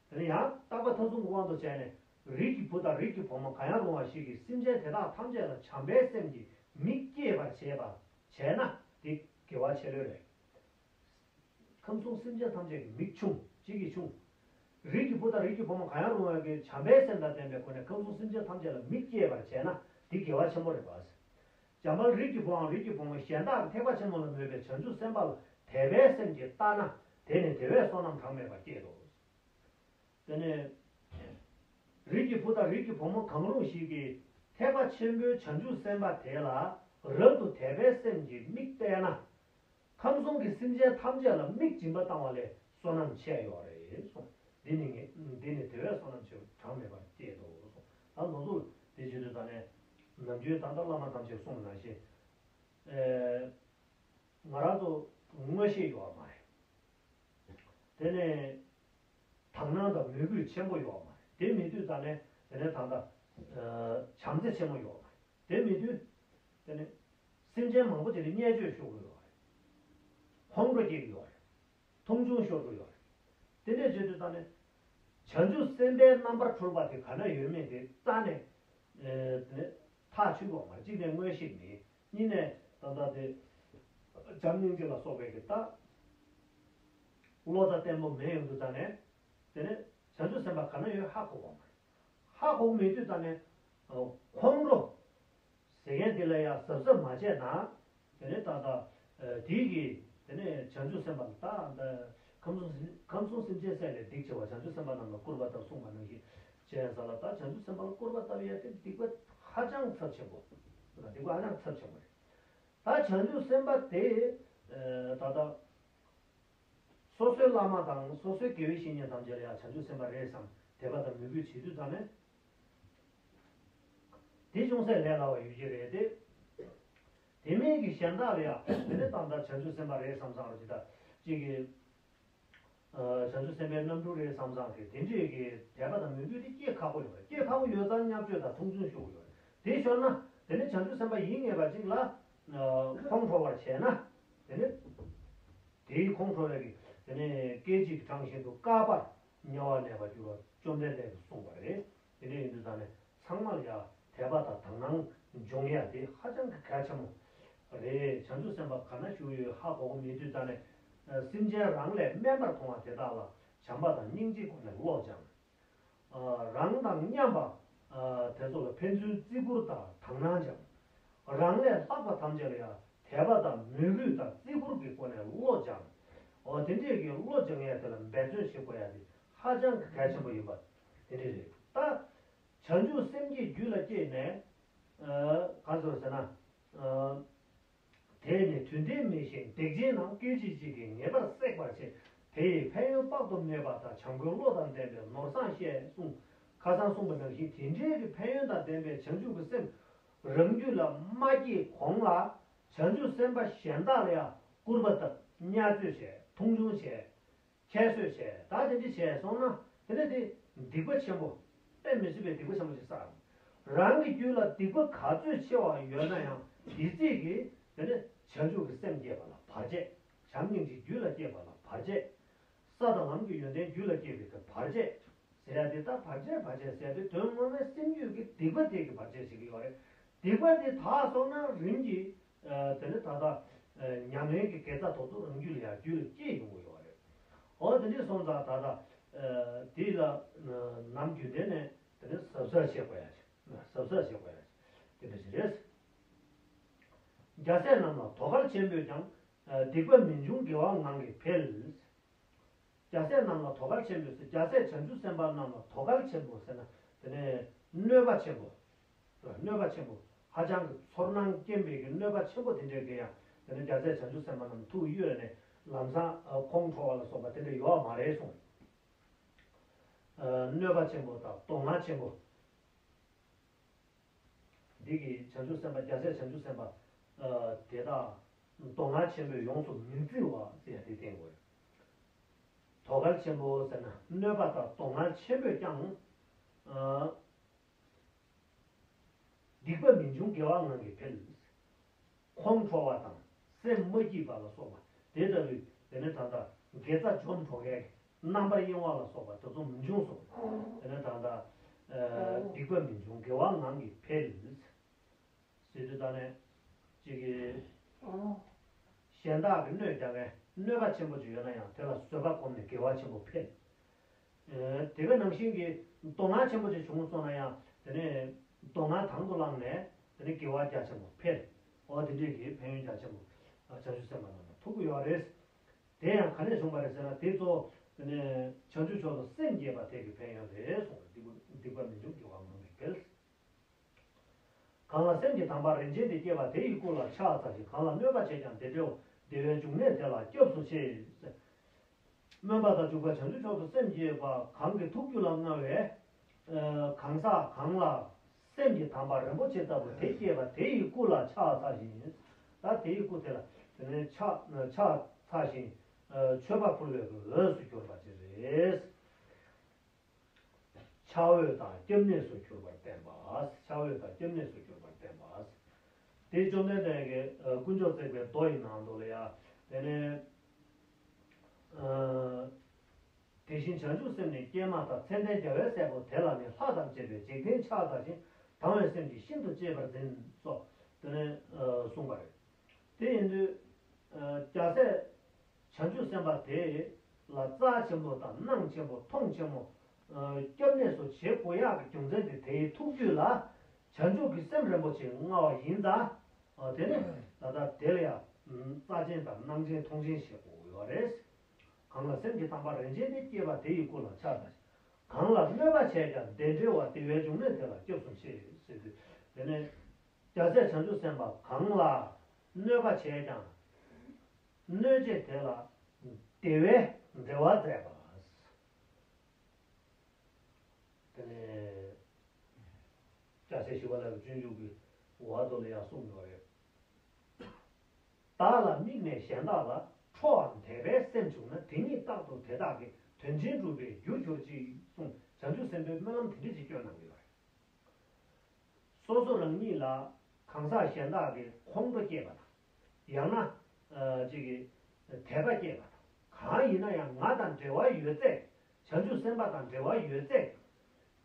དེ་ནས་ཡང་བརྟག་པ་མཐའ་བཟུང་གི་དབང་དུ་བྱས་ནས་རིགས་ཀྱི་བུ་དང་རིགས་ཀྱི་བུ་མོ་གང་ཡང་རུང་བ་ཞིག་གིས་སེམས་ཅན་དེ་དག་ཐམས་ཅད་ལ་བྱམས་པའི་སེམས་ཀྱི་མིག་སྐྱེས་པར་བྱེད་པ་བྱས་ན་དེ་དགེ་བ་ཆེ་ལོས་རེད། ཁམས་གསུམ་སེམས་ཅན་ཐམས་ཅད་ཀྱི་མིག་ཕྱུང་། གཅིག་གིས་ཕྱུང་། རིགས་ཀྱི་བུ་དང་རིགས་ཀྱི་བུ་མོ་གང་ཡང་རུང་བ་གི་བྱམས་པའི་སེམས་དང་ལྡན་པའི་སྒོ་ནས་ཁམས་གསུམ་སེམས་ཅན་ཐམས་ཅད་ལ་མིག་སྐྱེས་པར་བྱས་ན་འདི་དགེ་བ་ཆེན་པོ་རེད་པ། འཇམ་དཔལ་རིགས་ཀྱི་བུའམ་རིགས་ཀྱི་བུ་མོ་གཞན་དག་གི་ཐེག་པ་ཆེན་པོ་ལ་མོས་པའི་བྱང་ཆུབ་སེམས་དཔའ་ལ་དད་པའི་སེམས་ཀྱིས་བལྟ་ན་དེ་ནི་དེ་བས་བསོད་ནམས་གྲངས་མེད་པ་སྐྱེད་དོ། དེ་ནས་རིགས་ཀྱི་བུ་དང་རིགས་ཀྱི་བུ་མོ་གང་རུང་ཞིག་གིས་ ཐེག་པ་ཆེན་པོའི་བྱང་ཆུབ་སེམས་དཔའ་དེ་ལ་རབ་ཏུ་དད་པའི་སེམས་ཀྱིས་མིག་གཏད་ན། ཁམས་གསུམ་གྱི་སེམས་ཅན་ཐམས་ཅད་ལ་མིག་སྦྱིན་པ་བཏང་བ་ལས་བསོད་ནམས་ཆེ་ཡོད་རེད་གསུངས། འདི་ནི་ངེས་འདི་ནི་དེ་བས་བསོད་ནམས་ཆེ་བ་གྲངས་མེད་པར་བསྐྱེད་དོ་གསུངས། ད་ང་ཚོ་དེ་བྱེད་དུས་ད་ནས་ནམ་རྒྱུན་ད་ལྟ་བླ་མ་ཐམས་ཅད་གསུངས་པ་ནང་བཞིན། ཨེ། ང་རང་ཚོ་མངོན་ཤེས་ཡོད་མ་རེད། དེ་ནས་དག་སྣང་དང་མོས་གུས་ཆེན་པོ་ཡོད་མ་རེད། དེ་མེད་དུས་ད་ནས་དེ་ནས་ད་ལྟ་བྱམས་བརྩེ་ཆེན་པོ་ཡོད་མ་རེད། དེ་མེད་དུས་དེ་ནས་སེམས་ཅན་མང་པོ་དེ་ནས་བརྙས་བཅོས་ཤོར་གི་ཡོད་རེད། ཁོང་ཁྲོ་སྐྱེ་གི་ཡོད་རེད། མཐོང་ཆུང་ཤོར་གི་ཡོད་རེད། དེ་འདྲས་བྱེད་དུས་ད་ནས་བྱང་ཆུབ་སེམས་དཔའི་རྣམ་པར་གྲོལ་བ་དེ་ག་ན་ཡོད་མེད་དེ་རྩ་ནས་ཨེ་དེ་ནས་ཐག་ཆོད་ཡོད་མ་རེད། གཅིག་ནས་མངོན་ཤེས་མེད། གཉིས་ནས་ད་ལྟ་དེ་བྱམས་སྙིང་རྗེ་ལ་སོགས་པའི་གི་ད་བློ་རྩ་བརྟན་པོ་མེད་ཡོང་དུས་ད་ནས་དེ་ནས་བྱང་ཆུབ་སེམས་དཔའ་ག་ན་ཡོད་ཧ་གོ་གི་མ་རེད། ཧ་གོ་མེད་དུས་ད་ནས་ཁོང་ཁྲོ་ཟེར་མཁན་དེ་ལ་ཡང་གཟབ་གཟབ་མ་བྱས་ན། དེ་ནས་ད་ལྟ་དེའི་གི་དེ་ནས་བྱང་ཆུབ་སེམས་དཔའ་ལ་ད་ཁམས་གསུམ་ཁམས་གསུམ་སེམས་ཅན་བསད་ནས་སྡིག་ཆེ་བ་བྱང་ཆུབ་སེམས་དཔའ་རྣམས་ལ་སྐུར་པ་བཏབ་གསུངས་པ་ནང་བཞིན་བྱས་ས་ལ། ད་བྱང་ཆུབ་སེམས་དཔའ་ལ་སྐུར་པ་བཏབ་ཡ་དེ་སྡིག་པ་ཧ་ཅང་ཚབས་ཆེན་པོ། སྡིག་པ་ཧ་ཅང་ཚབས་ཆེན་པོ་རེད། ད་བྱང་ཆུབ་སེམས་དཔའ་དེ་ད་ལྟ། སོ་སོའི་བླ་མ་དང་སོ་སོའི་དགེ་བའི་བཤེས་གཉེན་ཐམས་ཅད་ལ་ཡང་བྱང་ཆུབ་སེམས་དཔའ་རེད་བསམ་དད་པ་དང་མོས་གུས་བྱེད་དུས་ད་ནས། དེ་ཅུང་ཟད་ལས་སླ་བ་ཡོད་ཀྱི་རེད་དེ། དེ་མིན་གྱི་གཞན་དག་ལ་ཡང་དེ་ནས་ཏག་ཏག་བྱང་ཆུབ་སེམས་དཔའ་རེད་བསམ་བསམ་རོ་ཅི་ད་ཅིག་གི། བྱང་ཆུབ་སེམས་དཔའི་རྣམ་སྤྲུལ་རེད་བསམ་བསམ་གི་དེ་འདྲས་ཀྱི་དད་པ་དང་མོས་གུས་དེ་སྐྱེ་ཁག་པོ་ཡོད་རེད། སྐྱེ་ཁག་པོ་ཡོད་ཙང་བརྙས་བཅོས་དང་མཐོང་ཆུང་ཤོར་གི་ཡོད་རེད། དེ་ཤོར་ན་དེ་ནས་བྱང་ཆུབ་སེམས་དཔའ་ཡིན་ངེས་པ་ཅིག་ལ་ཁོང་ཁྲོ་བར་བྱས་ན་དེ་ནས། དེའི་ཁོང་ཁྲོ་བའི་གི་དེ་ནས་སྐད་ཅིག་གྲངས་བཞིན་དུ་བསྐལ་པར་དམྱལ་བར་གནས་པར་འགྱུར་བ་བཅོམ་ལྡན་འདས་ཀྱིས་གསུངས་པ་རེད། དེ་འདྲ་ཡིན་དུས་ད་ནས་ཚང་མ་ལ་ཡང་དད་པ་དང་དག་སྣང་འབྱུང་ཡ་དེ་ཧ་ཅང་གི་གལ་ཆེན་པོ་རེད། བྱང་ཆུབ་སེམས་དཔའ་ག་ན་བཞུགས་ཡོད་ཧ་གོ་གི་མེད་དུས་ད་ནས་སེམས་ཅན་རང་ལས་དམན་པར་མཐོང་བ་དེ་དག་ལ་བྱམས་པ་དང་སྙིང་རྗེའི་སྒོ་ནས་བློ་སྦྱང་། རང་དང་མཉམ་པ་དེ་ཚོ་ལ་ཕན་ཚུན་བརྩི་བཀུར་དང་དག་སྣང་སྦྱང་། རང་ལས་ལྷག་པ་ཐམས་ཅད་ལ་ཡང་དད་པ་དང་མོས་གུས་དང་བརྩི་བཀུར་གྱི་སྒོ་ནས་བློ་སྦྱང་། འོ་དེ་འདྲས་ཀྱི་བློ་སྦྱང་ཡས་དེ་ལ་འབད་བརྩོན་བྱེད་དགོས་ཡ་དེ་ཧ་ཅང་གི་གལ་ཆེན་པོ་ཡིན་པ་དེ་འདྲས་རེད། ད་བྱང་ཆུབ་སེམས་ཀྱི་རྒྱུད་ལ་སྐྱེས་ནས་ག་ཚོད་ཟེར་ན། དེས་ནི་དུད་འགྲོའི་མི་ཞིག་སྡིག་ཅན་རྣམས་སྐད་ཅིག་གཅིག་གིས་ངེས་པར་བསྲེག་པར་བྱེད། དེ་ཡི་ཕན་ཡོན་དཔག་ཏུ་མེད་པ་དང་བྱམས་མགོན་བློ་དང་ལྡན་པས་ནོར་བཟང་བཤད་གསུངས། ཁ་སང་གསུངས་པ་ནང་བཞིན་དེ་འདྲའི་གི་ཕན་ཡོན་དང་ལྡན་པའི་བྱང་ཆུབ་ཀྱི་སེམས་རང་རྒྱུད་ལ་མ་སྐྱེས་གོང་ལ་བྱང་ཆུབ་སེམས་དཔའ་གཞན་དག་ལ་ཡང་སྐུར་པ་བཏབ། བརྙས་བཅོས་བྱས། མཐོང་ཆུང་བྱས། ཁྱད་གསོད་བྱས། ད་དེ་འདྲ་བྱས་སོང་ན་དེ་ནས་དེ་སྡིག་པ་ཆེན་པོ། དཔེ་མི་སྲིད་པའི་སྡིག་པ་ཆེན་པོ་ཞིག་བསགས། རང་གི་རྒྱུད་ལ་སྡིག་པ་ག་ཚོད་ཆེ་བ་ཡོད་ན་ཡང་དེ་ཚད་ཀྱིས་དེ་ནས་བྱང་ཆུབ་ཀྱི་སེམས་སྐྱེས་པ་ལ་བར་ཆད། བྱམས་སྙིང་རྗེ་རྒྱུད་ལ་སྐྱེས་པ་ལ་བར་ཆད། ས་དང་ལམ་གྱི་ཡོན་ཏན་རྒྱུད་ལ་སྐྱེས་པའི་གི་བར་ཆད་ཟེར་ཡ་དེ། ད་བར་ཆད་བར་ཆད་ཟེར་ཡ་དེ་དོན་ངོ་མའི་སེམས་རྒྱུད་ཀྱི་སྡིག་པ་དེ་གི་བར་ཆད་བྱེད་ཀྱི་ཡོད་རེད། སྡིག་པ་དེ་དག་སོང་ན་རིམ་གྱིས། དེ་ནི་ད་ལྟ་ཉམས་ལེན་གྱི་དགེ་རྩ་དེ་ཚོ་རང་རྒྱུད་ལ་ཡང་རྒྱུད་ལ་སྐྱེས་ཡོང་གི་ཡོད་རེད། འོ་དེ་འདྲ་སོང་ཙང་ད་ལྟ་དེ་ལ་ནམ་རྒྱུན་དེ་ནས་དེ་ནི་གཟབ་གཟབ་བྱེད་དགོས་ཡ་ཞིག་གཟབ་གཟབ་བྱེད་དགོས་ཡ་ཞིག་དེ་འདྲ་ཞིག་རེད། རྒྱལ་སྲས་རྣམས་ལ་དོ་གལ་ཆེན་པོས་ཀྱང་། སྡིག་པ་མི་འབྱུང་དགེ་བ་ངང་གིས་འཕེལ། རྒྱལ་སྲས་རྣམས་ལ་དོ་གལ་ཆེན་པོས་ཟེར། རྒྱལ་སྲས་བྱང་ཆུབ་སེམས་དཔའ་རྣམས་ལ་དོ་གལ་ཆེན་པོ་ཟེར་ན་དེ་ནས་གནོད་པ་ཆེན་པོ། གནོད་པ་ཆེན་པོ། ཧ་ཅང་གི་ཚོར་སྣང་སྐྱེན་པའི་གི་གནོད་པ་ཆེན་པོ་དེ་འདྲའི་གི་ཡང་དེ་ནས་རྒྱལ་སྲས་བྱང་ཆུབ་སེམས་དཔའ་རྣམས་ཐུགས་གཡོས་ནས་ལམ་སང་ཁོང་ཁྲོ་བ་ལ་སོགས་པ་དེ་འདྲ་ཡོད་མ་རེད་གསུངས། གནོད་པ་ཆེན་པོ་དང་དོ་སྣང་ཆེན་པོ། འདི་གི་བྱང་ཆུབ་སེམས་དཔའ་རྒྱལ་སྲས་བྱང་ཆུབ་སེམས་དཔའ་དེ་དག་དོ་སྣང་ཆེན་པོས་ཡོངས་སུ་མི་བརྫི་བ་ཟེར་ཡ་དེ་བསྟན་དགོས། དོ་གལ་ཆེན་པོ་ཟེར་ན་གནོད་པ་དང་དོ་སྣང་ཆེན་པོས་ཀྱང་། སྡིག་པ་མི་འབྱུང་དགེ་བ་ངང་གིས་འཕེལ། ཁོང་ཁྲོ་བ་དང་སེམས་མ་སྐྱིད་པ་ལ་སོགས་པ་དེ་ལྟ་བུའི་དེ་ནས་ད་ལྟ་དགེ་རྩ་འཇོམས་འགྲོ་མཁན་གྱི་རྣམ་པར་གཡེང་བ་ལ་སོགས་པ་དེ་ཚོ་མི་འབྱུང་གསུངས། དེ་ནས་ད་ལྟ་སྡིག་པ་མི་འབྱུང་དགེ་བ་ངང་གིས་འཕེལ། ཟེར་དུས་ད་ནས་ཅིག་གི་གཞན་དག་གི་གནོད་རྒྱག་མཁན་གནོད་པ་ཆེན་པོ་ཅིག་ཡོད་ན་ཡང་དེ་ལ་བཟོད་པ་བསྒོམས་ནས་དགེ་བ་ཆེན་པོ་འཕེལ། དེ་ག་ནང་བཞིན་གྱི་དོ་སྣང་ཆེན་པོ་ཅིག་བྱུང་སོང་ན་ཡང་དེ་ནས་དོ་སྣང་དང་དུ་བླངས་ནས་དེ་ནས་དགེ་བ་རྒྱ་ཆེན་པོ་འཕེལ། འོ་དེ་འདྲས་ཀྱི་ཕན་ཡོན་རྒྱ་ཆེན་པོ་བྱང་ཆུབ་སེམས་དཔའ་རྣམས་ལ་ཐོབ་ཀྱི་ཡོད་རེད། དེ་ཡང་ག་ནས་བྱུང་བ་རེད་ཟེར་ན་དེ་ཚོ་དེ་ནས་བྱང་ཆུབ་མཆོག་ཏུ་སེམས་བསྐྱེད་པ་དེ་གི་ཕན་ཡོན་རེད་གསུངས་པ་རེད། སྡིག་པ་མི་འབྱུང་དགེ་བ་ངང་གིས་འཕེལ། གང་ལ་སེམས་ཀྱི་དམ་པ་རིན་ཆེན་དེ་སྐྱེས་པ་དེ་ཡི་སྐུ་ལ་ཕྱག་འཚལ་ཞིང་། གང་ལ་གནོད་པ་བྱས་ཀྱང་བདེ་འབྲེལ་བ། བདེ་བའི་འབྱུང་གནས་དེ་ལ་སྐྱབས་སུ་མཆི། སྨོན་པ་དང་འཇུག་པ། བྱང་ཆུབ་མཆོག་ཏུ་སེམས་བསྐྱེད་པ། གང་གི་ཐུགས་རྒྱུད་ལ་མངའ་བའི་གང་ཟག་གང་ལ་སེམས་ཀྱི་དམ་པ་རིན་པོ་ཆེ་ལྟ་བུ་དེ་སྐྱེས་པ་དེ་ཡི་སྐུ་ལ་ཕྱག་འཚལ་ཞིང་། ད་དེ་ཡི་སྐུ་དེ་ལ་དེ་ནས་ཕྱག་ཕྱག་འཚལ་ཞིང་མཆོད་པ་ཕུལ་བའི་འོས་སུ་གྱུར་པ་ཅིག་རེད། ཕྱག་འོས་དང་སྐྱབས་གནས་སུ་གྱུར་པར་བསྟན་པ། ཕྱག་འོས་དང་སྐྱབས་གནས་སུ་གྱུར་པར་བསྟན་པ། དེ་བཅོམ་ལྡན་འདས་ཀྱིས་དཀོན་མཆོག་བརྩེགས་པའི་མདོ་ཡི་ནང་དུ་ལ་ཡང་དེ་ནས། དེ་བཞིན་བྱང་ཆུབ་སེམས་ནི་སྐྱེས་མ་ཐག་མཚན་ལྡན་རྒྱལ་བའི་སྲས་པོ་དེ་ལ་ནི་ལྷ་དང་བཅས་པས་འཇིག་རྟེན་ཕྱག་འཚལ་ཞིང་། དང་བའི་སེམས་ཀྱིས་ཤིན་ཏུ་གཅེས་པར་འཛིན་སོགས་དེ་ནས་གསུངས་པ་རེད། དེ་ཡིན་དུས། རྒྱལ་སྲས་བྱང་ཆུབ་སེམས་དཔའ་དེ་ལ་རྩ་ཆེན་པོ་དང་སྣང་ཆེན་པོ་མཐོང་ཆེན་པོ། སྐྱབས་གནས་སུ་བྱེད་དགོས་ཡག་གི་རྒྱུ་མཚན་དེ་དེའི་ཐུགས་རྒྱུད་ལ་བྱང་ཆུབ་ཀྱི་སེམས་རིན་པོ་ཆེ་མངའ་བ་ཡིན་ཙང་། དེ་ནས་ད་ལྟ་དེ་ལ་ཡང་རྩ་ཆེན་དང་སྣང་ཆེན་མཐོང་ཆེན་བྱེད་དགོས་ཡོད་རེད། གང་ལ་སེམས་ཀྱི་དམ་པ་རིན་ཆེན་དེ་སྐྱེས་པ་དེ་ཡི་སྐུ་ལ་ཕྱག་འཚལ་ཞིང་། གང་ལ་གནོད་པ་བྱས་ཀྱང་བདེ་འབྲེལ་བ། བདེ་བའི་འབྱུང་གནས་དེ་ལ་སྐྱབས་སུ་མཆི་ཟེར་དུས་དེ་ནས། རྒྱལ་སྲས་བྱང་ཆུབ་སེམས་དཔའ་གང་ལ་གནོད་པ་བྱས་ཀྱང་། གནོད་བྱེད་དེ་ལ་བདེ་བའི་འབྲེལ་བ་མཛད་པ། དེ་ནས་སྐྱ་སེར་ཞི་བ་ལྷ་གི་སྤྱོད་འཇུག་གི་འོག་ཏུ་ལ་ཡང་གསུངས་ཡོད་རེད། བདག་ལ་དམིགས་ནས་གཞན་དག་ལ། ཁྲོའམ་དད་པའི་སེམས་བྱུང་ན། དེ་ཉིད་རྟག་ཏུ་དེ་དག་གི། དོན་ཆེན་སྒྲུབ་པའི་རྒྱུར་གྱུར་ཅིག་གསུངས། བྱང་ཆུབ་སེམས་དཔའི་སྨོན་ལམ་དེ་འདྲ་ཅིག་སྐྱོན་གནང་གི་ཡོད་རེད། སོ་སོ་རང་ཉིད་ལ་གང་ཟག་གཞན་དག་གིས་ཁོང་ཁྲོ་སྐྱེས་པ་དང་། ཡང་ན། ཨ། ཅིག་གིས་དད་པ་སྐྱེས་པ་དང་། གང་ཡིན་ན་ཡང་ང་དང་འབྲེལ་བ་ཡོད་ཚད། བྱང་ཆུབ་སེམས་དཔའ་དང་འབྲེལ་བ་ཡོད་ཚད།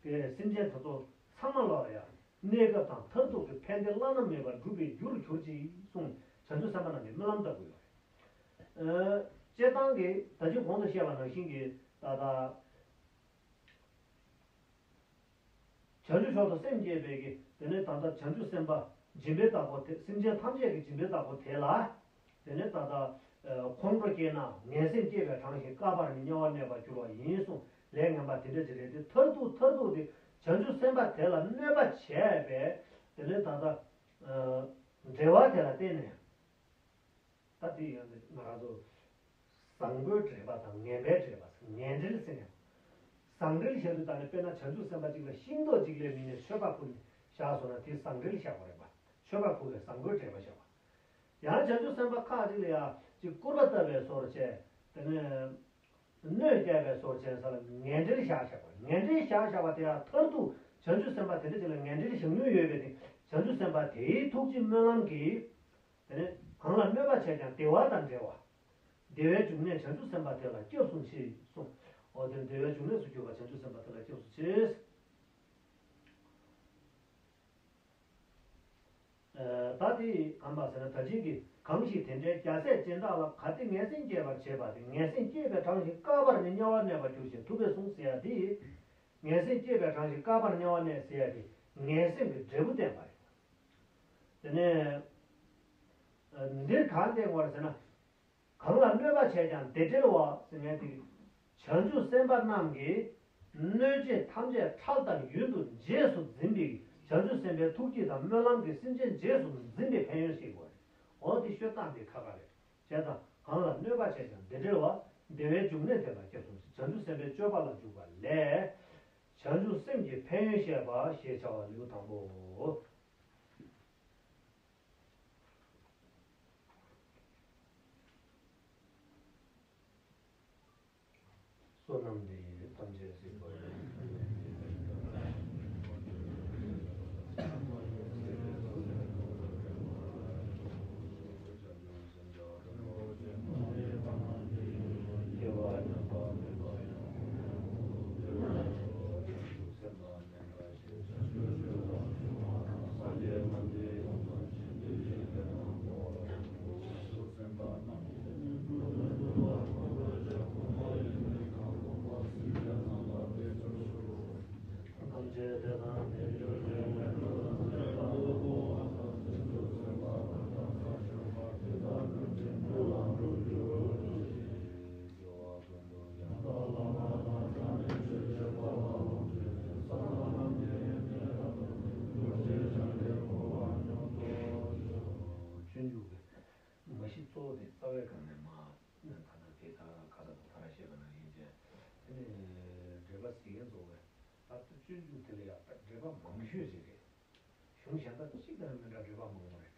དེ་སེམས་ཅན་དེ་ཚོ་ཚང་མ་ལ་ཡང་གནས་སྐབས་དང་མཐར་ཐུག་གི་ཕན་བདེ་བླ་ན་མེད་པ་འགྲུབ་པའི་རྒྱུར་གྱུར་ཅིག་གསུངས། བྱང་ཆུབ་སེམས་དཔའ་རྣམས་ཀྱི་སྨོན་ལམ་ལྟ་བུ་ཡོད་རེད། ཨ། སྤྱིར་བཏང་གི་ད་ཅི་གོང་དུ་བཤད་པ་ནང་བཞིན་གྱི་ད་ལྟ། བྱང་ཆུབ་མཆོག་ཏུ་སེམས་བསྐྱེད་པའི་གི་དེ་ནས་ད་ལྟ་བྱང་ཆུབ་སེམས་དཔའ་སྦྱིན་པའི་བདག་པོ་དེ། སེམས་ཅན་ཐམས་ཅད་ཀྱི་སྦྱིན་པའི་བདག་པོ་དེ་ལ། དེ་ནས་ད་ལྟ་ཁོང་ཁྲོ་སྐྱེས་ན་ངན་སེམས་སྐྱེས་པའི་གྲངས་ཤིག་བསྐལ་པར་ནི་དམྱལ་བར་གནས་པར་འགྱུར་བ་ཡིན་གསུངས། ལས་ངན་པ་དེ་འདྲ་ཅིག་རེད་དེ། མཐར་ཐུག་མཐར་ཐུག་དེ་བྱང་ཆུབ་སེམས་དཔའ་དེ་ལ་གནོད་པ་བྱས་པའི་དེ་ནས་ད་ལྟ་འབྲེལ་བ་དེ་ལ་བརྟེན་ནས། ད་དེ་ཡང་ང་རང་ཚོ་བཟང་པོའི་འབྲེལ་བ་དང་ངན་པའི་འབྲེལ་བ། ངན་འབྲེལ་ཟེར་ནས། བཟང་འབྲེལ་བྱ་དུས་ད་ནི་དཔེར་ན་བྱང་ཆུབ་སེམས་དཔའ་གཅིག་ལ་ཤིང་ཏོག་གཅིག་ལས་མིན་ནས་མཆོད་པ་ཕུལ་ནས་བཞག་སོང་ན་དེ་བཟང་འབྲེལ་བཞག་པ་རེད་པ། མཆོད་པ་ཕུལ་བའི་བཟང་པོའི་འབྲེལ་བ་བཞག་པ། ཡང་བྱང་ཆུབ་སེམས་དཔའ་ཁག་ཅིག་ལ་ཡང་ཅིག་སྐུར་པ་བཏབ་པའི་བཟོ་འདྲ་བྱས། དེ་ནས་གནོད་བསྐྱལ་བའི་བཟོ་འདྲ་བྱས་ས་ལ་ངན་འབྲེལ་བཞག་བཞག་པ། ངན་འབྲེལ་བཞག་བཞག་པ་དེ་ཡང་མཐར་ཐུག་བྱང་ཆུབ་སེམས་དཔའ་དེ་འདྲ་ཅིག་ལ་ངན་འབྲེལ་བཞག་མྱོང་ཡོད་པས་དེ་བྱང་ཆུབ་སེམས་དཔའ་དེའི་ཐུགས་རྗེ་སྨོན་ལམ་གྱིས། དེ་ནས་གང་ལ་གནོད་པ་བྱས་ཀྱང་བདེ་བ་དང་འབྲེལ་བ། བདེ་བའི་འབྱུང་གནས་བྱང་ཆུབ་སེམས་དཔའ་དེ་ལ་སྐྱབས་སུ་མཆི་གསུངས། འོ་དེ་བདེ་བའི་འབྱུང་གནས་སུ་གྱུར་པ་བྱང་ཆུབ་སེམས་དཔའ་དེ་ལ་སྐྱབས་སུ་མཆི། ཨ། ད་དེ་གང་པ་ཟེར་ན། ད་ཅི་གི་གང་ཞིག་དེ་འདྲའི་རྒྱལ་སྲས་སྦྱིན་བདག་ལ། གལ་ཏེ་ངན་སེམས་སྐྱེས་པར་བྱེད་པ་དེ། ངན་སེམས་སྐྱེས་པའི་གྲངས་ཤིག་བསྐལ་པར་ནི་དམྱལ་བར་གནས་པར་འགྱུར་ཞིང་ཐུབ་པས་གསུངས་ཟེར་ཡ་དེ། ངན་སེམས་སྐྱེས་པའི་གྲངས་ཤིག་བསྐལ་པར་དམྱལ་བར་གནས་ཟེར་ཡ་དེ་ངན་སེམས་ཀྱི་འབྲས་བུ་བསྟན་པ་རེད། དེ་ནས་འདིར་གང་བསྟན་དགོས་རེད་ཟེར་ན། གང་ལ་གནོད་པ་བྱས་ཀྱང་བདེ་འབྲེལ་བ་ཟེར་མཁན་དེ། བྱང་ཆུབ་སེམས་དཔའ་རྣམས་ཀྱིས་གནོད་བྱེད་ཐམས་ཅད་ཁྲག་ལྟར་ཡུན་དུ་རྗེས་སུ་འཛིན་པའི་བྱང་ཆུབ་སེམས་དཔའི་ཐུགས་བསྐྱེད་དང་སྨོན་ལམ་གྱིས་སེམས་ཅན་རྗེས་སུ་འཛིན་པའི་ཕན་ཡོན་ཞིག་དགོས་རེད། འོ་དེ་ཤོད་སྟངས་དེ་ཁག་ཁག་རེད། བྱས་ཙང་གང་ལ་གནོད་པ་བྱས་ཀྱང་བདེ་འབྲེལ་བ། བདེ་བའི་འབྱུང་གནས་དེ་ལ་སྐྱབས་སུ་མཆི། བྱང་ཆུབ་སེམས་དཔའི་སྤྱོད་པ་ལ་འཇུག་པ་ལས། བྱང་ཆུབ་སེམས་ཀྱི་ཕན་ཡོན་བཤད་པ་ཞེས་བྱ་བ་ལེའུ་དང་པོའོ། བསོད་ནམས་འདི་ཡིས་ཐམས་ཅད་གཟིགས་པ་ཡིས། དེ་རྩ་བའི་སྒང་ནས་མ་ད་ལྟ་དེ་ད་ག་ས་དང་ད་ར་བཤད་པ་ན་ཡིན་ཅེས་དེ་ནས་འགྲེལ་པ་གཟིགས་མཁན་ཚོ་བས་ད་སྤྱོད་འཇུག་དེ་ལ་ཡང་ད་འགྲེལ་པ་མང་ཤོས་ཅིག་རེད། གཞུང་གཞན་དག་གཅིག་དང་མི་འདྲ་འགྲེལ་པ་མང་པོ་རེད།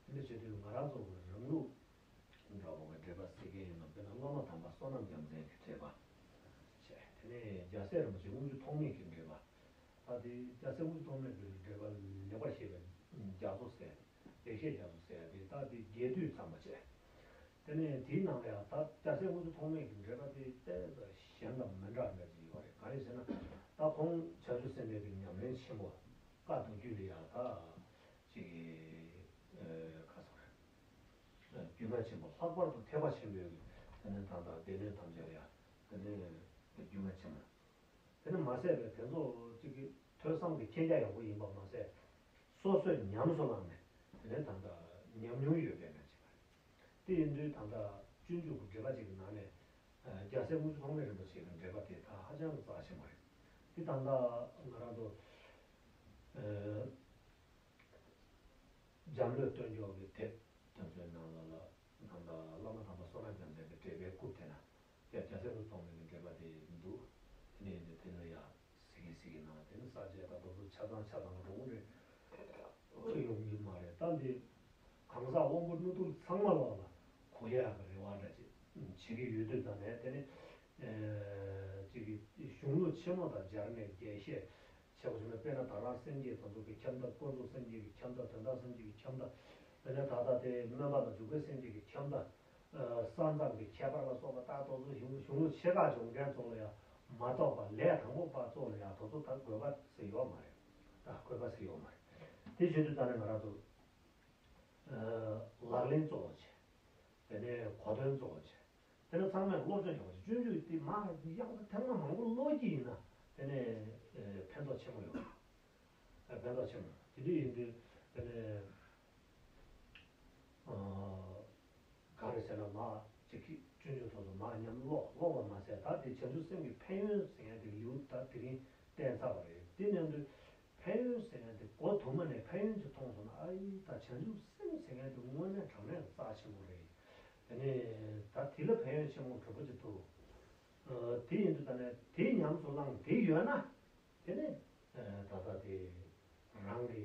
དེ་འདྲ་བྱེད་དུས་ང་རང་ཚོ་གི་རང་ལུགས་འདྲ་བོ་གི་འགྲེལ་པ་གཟིགས་མཁན་ཡིན་ན་དཔེར་ན་བླ་མ་དམ་པ་བསོད་ནམས་རྒྱལ་མཚན་གྱི་འགྲེལ་པ་བྱས། དེ་ནས་རྒྱལ་སྲས་རིན་པོ་ཆེ་དབུ་འབྱེད་ཐོགས་མེད་ཀྱི་འགྲེལ་པ། ད་དེ་རྒྱལ་སྲས་དབུ་འབྱེད་ཐོགས་མེད་ཀྱི་འགྲེལ་པ་ལེགས་པར་བཤད་པའི་རྒྱ་མཚོ་ཟེར། ལེགས་བཤད་རྒྱ་མཚོ་ཟེར་ཡ་དེ་ད་དེ་རྒྱས་བསྡུས་ཙམ་པ་བྱས། དེ་ནས་དེའི་ནང་ལ་ཡང་ད་རྒྱལ་སྲས་དབུ་འབྱེད་ཐོགས་མེད་ཀྱི་འགྲེལ་པ་དེ་ཏོག་ཙམ་གཞན་དང་མི་འདྲ་འདྲ་ཅིག་ཡོད་རེད། ག་རེ་ཟེར་ན་ད་ཁོང་བྱང་ཆུབ་སེམས་དཔའི་གི་ཉམས་ལེན་ཆེན་པོ་བཀའ་མདོ་རྒྱུད་ལ་ཡང་ད་ཅིག་གི་ཁ་སང་རེད། རྒྱུད་ལ་ཆེན་པོ་ལྷག་པར་དུ་ཐེག་པ་ཆེན་པོའི་གི་དེ་ནས་ད་ལྟ་སྡེ་སྣོད་ཐམས་ཅད་ལ་ཡང་དེ་ནས་རྒྱུད་ལ་ཆེན་པོ། དེ་ནི་མ་ཟད་པའི་དེ་ཚོ་གཅིག་གི་ཐོས་བསམ་གྱི་མཁྱེན་རྒྱ་ཡག་པོ་ཡིན་པ་མ་ཟད། སོ་སོས་ཉམས་སུ་བླངས་ནས་དེ་ནས་ད་ལྟ་ཉམས་མྱོང་ཡོད་པའི་ངང་ཅིག་རེད། དེ་ཡིན་དུས་ད་ལྟ་སྤྱོད་འཇུག་གི་འགྲེལ་པ་ཅིག་གི་ནང་ནས་རྒྱལ་སྲས་དངོས་གྲུབ་ཐོགས་མེད་རིན་པོ་ཆེ་གི་འགྲེལ་པ་དེ་ད་ཧ་ཅང་གི་རྩ་ཆེན་པོ་རེད། དེ་ད་ལྟ་ང་རང་ཚོ་འཇམ་བློས་སྟོན་སྐྱོར་གྱི་དེབ་དེ་ཚོའི་ནང་ལ་ལ་ད་ལྟ་བླ་མ་དམ་པ་བསོད་ནམས་རྒྱལ་མཚན་གྱི་འགྲེལ་པའི་རྐུབ་དེ་ན། ཡ་རྒྱལ་སྲས་དངོས་གྲུབ་ཐོགས་མེད་ཀྱི་འགྲེལ་པ་དེ་འདུག་དེ་ནས་དེ་ལ་ཡ་གཟིགས་གི་གཟིགས་གི་ན་དེ་ནི་ས་བཅད་ད་དེ་ཚོ་ཆ་ཚང་ཆ་ཚང་འགྲོ་གི་རེད། ཨོ་ཡོང་གི་མ་རེད། ད་འདི་གང་ཟག་དབང་པོ་རྣོ་རྟུལ་ཚང་མ་ལོག་ལ་གོ་ཡག་གི་རེ་བ་འདྲ་ཅིག་བྱེད་ཀྱི་ཡོད་དུས་ད་ནས་དེ་ནི་ཅིག་གི་གཞུང་ལུགས་ཆེན་མོ་དང་སྦྱར་ནས་རྒྱས་བཤད་བྱེད་པ་བྱུང་ན། དཔེར་ན་ད་རང་སེམས་བསྐྱེད་དེ་ཚོ་གི་ཁྱབ་བདག་དཀོན་མཆོག་སེམས་བསྐྱེད་ཀྱི་ཁྱབ་བདག་དོན་དམ་སེམས་བསྐྱེད་ཀྱི་ཁྱབ་བདག་དེ་ནས་ད་ལྟ་དེ་སྨོན་པ་དང་འཇུག་པའི་སེམས་བསྐྱེད་ཀྱི་ཁྱབ་བདག་ས་མཚམས་ཀྱི་ཁྱད་པར་ལ་སོགས་པ་ད་དེ་ཚོ་གཞུང་གཞུང་ལུགས་ཆེ་ཁག་སྦྱོང་མཁན་ཚོ་ལ་ཡང་མ་གཏོགས་པ་ལས་དང་པོ་པ་ཚོ་ལ་ཡང་དེ་ཚོ་ད་དགོས་པ་ཟེར་ཡོད་མ་རེད། ད་དགོས་པ་ཟེར་ཡོད་མ་རེད། དེ་བྱེད་དུས་ད་ནི་ང་རང་ཚོ་ལག་ལེན་གཙོ་བོ་བྱས། དེ་ནས་གོ་དོན་གཙོ་བོ་བྱས། དེ་ནས་ཚང་མས་སློབ་སྦྱོང་ཡག་པོ་བྱས། སྤྱོད་འཇུག་འདི་མ་ཡག་པོ་ཐེངས་མ་མང་པོ་ཀློག་གི་ཡིན་ན་དེ་ནས་ཕན་ཐོགས་ཆེན་པོ་ཡོད། ཕན་ཐོགས་ཆེན་པོ་ཡོད། དེ་འདྲ་ཡིན་དུས་དེ་ནས་ག་རེ་ཟེར་ན་མ་ཅིག་གི་སྤྱོད་འཇུག་ཐོག་ཏུ་མ་ཉམས་ཀློག་ཀློག་པ་མ་ཟད། ད་དེ་བྱང་ཆུབ་སེམས་ཀྱི་ཕན་ཡོན་ཟེར་མཁན་དེ་ལེའུ་ད་དེ་རིང་བསྟན་ཚར་བ་རེད། དེ་མཉམ་དུ་ཕན་ཡོན་ཟེར་མཁན་དེ་མགོ་དུ་མ་ནས་ཕན་ཡོན་ཅིག་མཐོང་སོང་ན། ཨ་ཡི་ད་བྱང་ཆུབ་སེམས་ཟེར་མཁན་དེ་དངོས་གནས་དྲང་གནས་རྩ་ཆེན་པོ་རེད། དེ་ནས་ད་དེ་ལ་ཕན་ཡོན་ཆེན་པོ་གྲུབ་པོ་ཅིག་འདུག་དེ་ཡིན་དུས་ད་ནས་དེ་ཉམས་སུ་བླངས་དེ་ཡོད་ན། དེ་ནས་ད་ལྟ་དེ་རང་གི་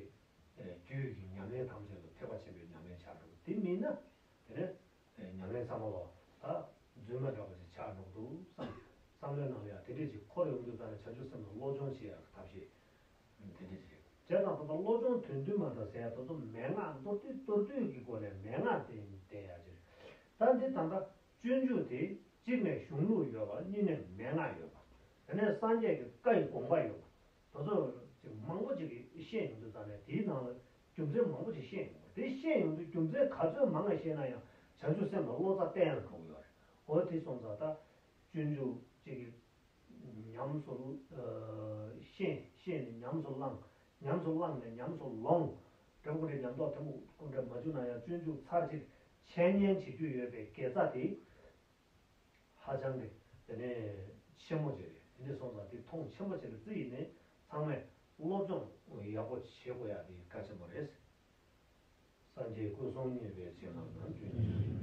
རྒྱུད་ཀྱི་ཉམས་ལེན་ཐམས་ཅད་ལ་ཐེག་པ་ཆེན་པོའི་ཉམས་ལེན་ཆགས་འགྲོ། དེ་མིན་ན་དེ་ནས་ཉམས་ལེན་ཚང་མ་ལ་ད་རྫུན་མ་འདྲ་པོ་ཞིག་ཆགས་འགྲོ་གི་འདུག་བསམ། བསམ་བློའི་ནང་ལ་ཡང་དེ་འདྲས་ཅིག་འཁོར་ཡོང་དུས་ད་ནས་བྱང་ཆུབ་སེམས་ལ་སློབ་སྦྱོང་བྱེད་ཡག་གི་ཐབས་ཤེས་དེ་འདྲས་ཅིག་རེད། བྱས་ཙང་ད་ལྟ་སློབ་སྦྱོང་དོན་བསྡུས་མ་འདྲ་ཟེར་ཡག་དེ་ཚོ་མན་ངག་མདོར་བསྡུས་མདོར་བསྡུས་ཀྱི་སྒོ་ནས་མན་ངག་དེ་བསྟན་ཡག་ཅིག་རེད། ད་འདི་ད་ལྟ་སྤྱོད་འཇུག་དེ་གཅིག་ནས་གཞུང་ལུགས་ཡོད་པ། གཉིས་ནས་མན་ངག་ཡོད་པ། དེ་ནས་སངས་རྒྱས་ཀྱི་བཀའ་ཡི་དགོངས་པ་ཡོད་པ། དེ་ཚོ་ཅིག་མང་པོ་ཅིག་གིས་བཤད་ཡོང་དུས་ཙང་ནས་དེའི་ནང་ལ་རྒྱུ་མཚན་མང་པོ་ཅིག་བཤད་ཡོང་གི་རེད། དེ་བཤད་ཡོང་དུས་རྒྱུ་མཚན་ག་ཚོད་མང་ང་བཤད་ན་ཡང་བྱང་ཆུབ་སེམས་ལ་བློ་རྩ་བརྟན་ཡག་འགྲོ་གི་ཡོད་རེད། འོ་དེ་སོང་ཙང་ད་སྤྱོད་འཇུག་ཅིག་གི་ཉམས་སུ་ཨ་ཤེས། ཤེས་ནས་ཉམས་སུ་བླངས། ཉམས་སུ་བླངས་ནས་ཉམས་སུ་ལོངས། འབྲས་བུ་ཀུན་བྲལ་ཉམས་རྟོགས་ཐིམ་པ་ཀུན་བྲལ་མ་བྱུང་ན་ཡང་སྤྱོད་འཇུག་ཚར་གཅིག་འཆད་ཉན་བྱེད་རྒྱུ་ཡོད་པའི་དགེ་རྩ་དེ་ཧ་ཅང་གི་དེ་ནས་ཆེན་མོ་ཅིག་རེད། དེ་འདྲ་སོང་ཙང་དེ་མཐོང་ཆེན་པོ་བྱས་ནས་རྩི་ཡིན་ནས་ཚང་མས་སློབ་སྦྱོང་ཡག་པོ་བྱེད་དགོས་ཡག་དེ་གལ་ཆེན་པོ་རེད། སངས་རྒྱས་སྐུ་གསུམ་བརྙེས་པའི་བྱིན་རླབས་ནམ་རྒྱུན་ཉེར་ལེན་